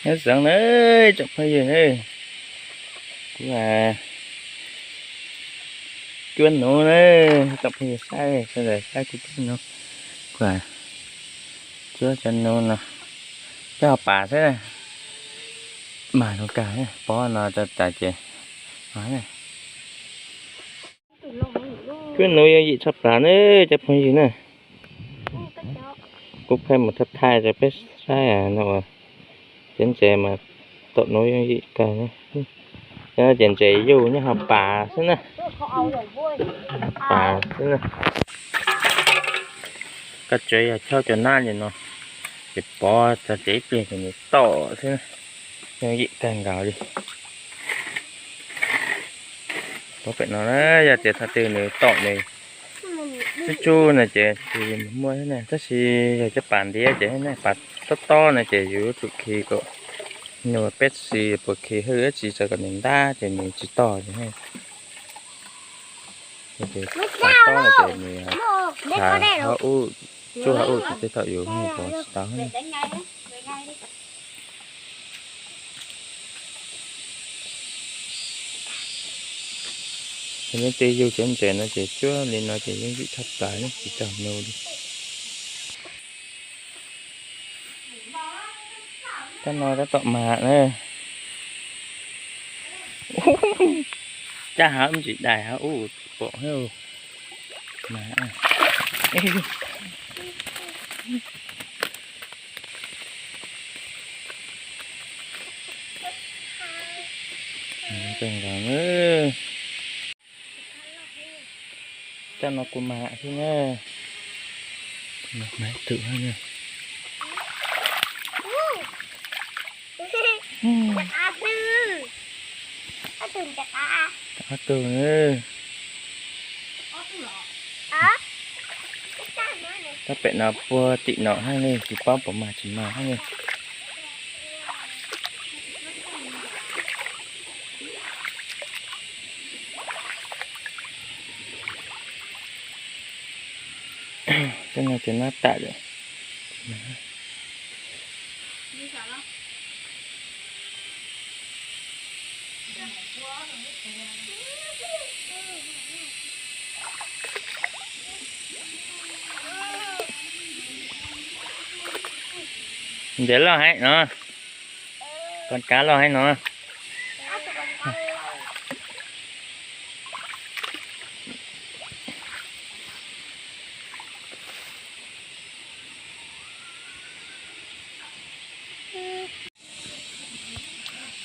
Nyob zoo na, tsoom phooj ywg na, kuv cuab nuv na, tsoom phooj ywg saib, sawv daws saib kuv cuab nuv, kuv cuab cov nuv no, coj pas xwb, mas nuv kag, pob no tas ces cuab nuv yooj yim tshaj plaws na, cov phooj ywg na. Kuv pheej mus thaij thaij rau peb saib no, cov ntses mas tom nuv yooj yim kawg. Cov no ces ntses yuj nyob hauv pas xwb na, pas xwb na. Koj tsuas yog chob cov nab li no, ces pov txog ces ib pliag ces nws tom xwb na, yooj yim kawg nkaus li. Pov pem no na, yog tias thaum twg nws tom nws tsub tsub no ces tsis muaj thiab na, tab sis yog cov pas ntiav ces pas tob tob no ces yus yuav tsum khi kom nws peb xis puas khi hwj dab tsi txawm kom nws ntab ces nws tsis tog ces. Pas tob no ces nws hauv ub, tsub hauv ub ces tej thaum yus pov tsis tau. Cov nyob tej yug cov ntses no ces cuab li no ces yooj yim tshaj plaws, tsis txog nuv li. Cov no tab tom mag na. Cab hauv ub tsis dai, hauv ub pom mas. Cov no kuj mag thiab na. Mag ib tug thiab na. Ob tug na. Tab pem no puag tim no thiab ne, tsis paub puas mag tsis mag thiab ne. Cov no ces nab tam lawm. Ntses loj heev no, con cá loj heev no.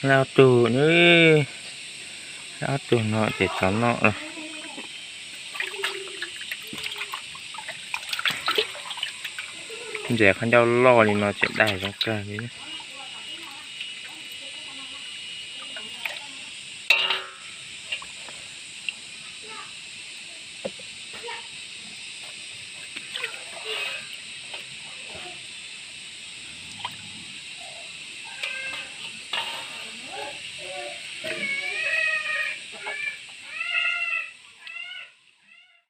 Ob tug na, ob tug no ces tsov noj lawm. Ntses qhov ncauj loj li no tseem dai zoo kawg li.